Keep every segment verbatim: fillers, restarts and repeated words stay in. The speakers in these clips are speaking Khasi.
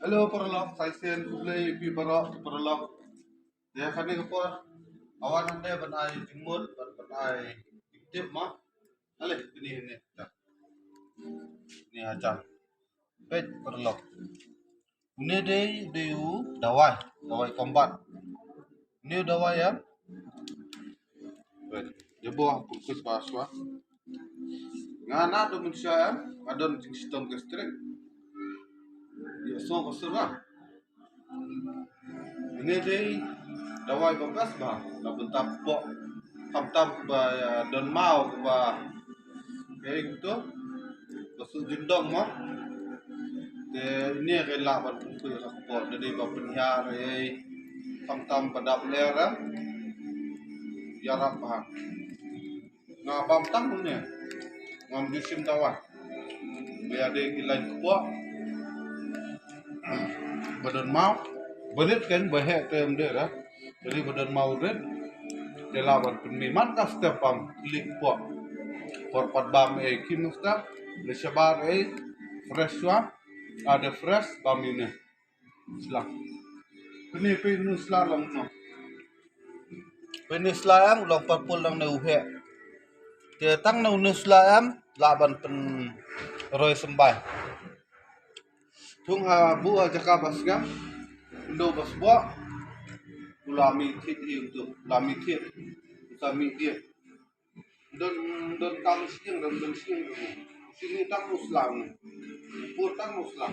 Hello paralok, sa shisien khublei ïa phi baroh paralok. Te kane ka por nga wan hangne ban ai jingmut, ban, ban ai jingtip mo. Ale, peit hangne. Peit paralok. Une dei, dei u dawai, dawai combat. Une u dawai em. Peit, dei ba pyrkhat ba shuwa. Nga na da mynsiem em, nga don jingshitom gastric. Ïa sngewbha sngewbha. Une dei dawai ba best ba, na bynta kpoh. Khamtam ba, ïa, don maw ba, kaei kumto, ba suk jyndong mo. Te une ka lah ban pynpoi ha kpoh, da dei ba pynhiar ei, khamtam ba dap ler em. Ïarap bha. Nga bam tang une. Ngam ju shim dawai. Ba ïadei ki lain kpoh ba don maw. Ba rit kan, ba heh te ym dei ra. Te dei ba don maw rit. Te lah ban pynmih man ka step bam klik kpoh. Por pat bam ei kim step. Leit shabar ei fresh shuwa. Ada fresh bam ine. Sla. Pynne pynne sla long no. Pynne sla em long purple nangne u heh. Te tang na une sla em lah ban pynroi symbai. Thung ha bu ha jaka ba sngem. Pyndoh ba sboh. U la mih thied hi utu. La mih thied. U sa mih thied. Don, don kam siang, don, don siang. Sini tang u sla. Pur tang u sla.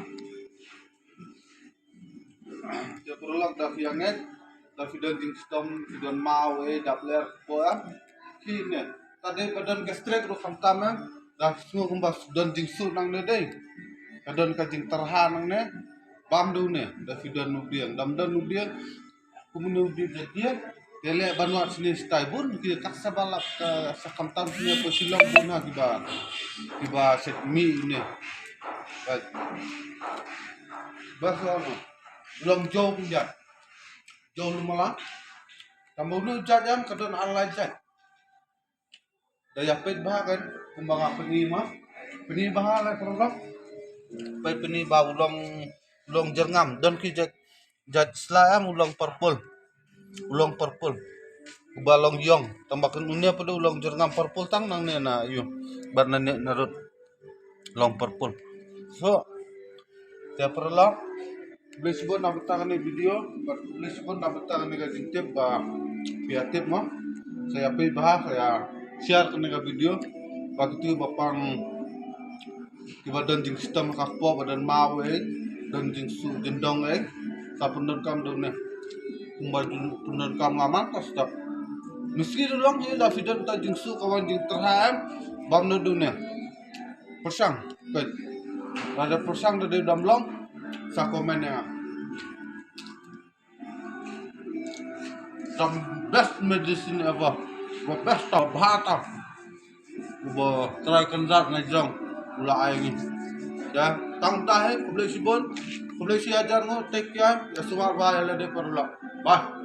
Te paralok da phi angeit, da phi don jingshitom, phi don maw ei, dap ler kpoh em. Kine, ta dei ba don gastric ruh khamtam em. Da phi sngew kumba don jingsuh nangne dei. Ka don ka jingtyrha nangne. Bam da une, da phi don u dieng, dam don u dieng. Kumne u dieng da dieng. Te leh ban wad sini stai bun ki ka sa ba lap ka sa khamtam sini ba Shillong bun ha kiba, kiba set mih ne. Ba, ba sa no. Long jaw pynjat. Jaw lumala. Tang ba une u jait em ka don ar lai jait. Da ïa peit bha kan, kumba nga pyni ma. Pyni bha la paralok. Peit pyni ba u long, u long jyrngam. Don ki jait, jait sla em u long purple. U long purple. Uba long ïong. Tang ba kan une pat u long jyrngam purple tang nangne na ïoh. Bad nangne na rud. Long purple. So, te paralok. Khublei shibun na bynta kane video, bad khublei shibun na bynta kane ka jingtip ba phi ïa tip mo. Sa ïa peit bha, sa ïa share kane ka video. Ba kito ba pang kiba don jingshitom ha ka kpoh, ba don maw ei, don jingsuh jyndong ei. Sa pyndonkam da une. Kumba pyndonkam nga man ka step. Miski ruh long hi la phi don ta jingsuh ka wan jingtyrha em. Bam da une. Pyrshang, peit. Lada pyrshang da dei dam long, sa comment ïa nga. The best medicine ever. The best of bha ta. Uba trai kynjat na jong u la ai ngi. Ya, tang ta he, khublei shibun. Khublei shi hajar nguh, take care. Ïa sumar bha ïa lade paralok. Bye.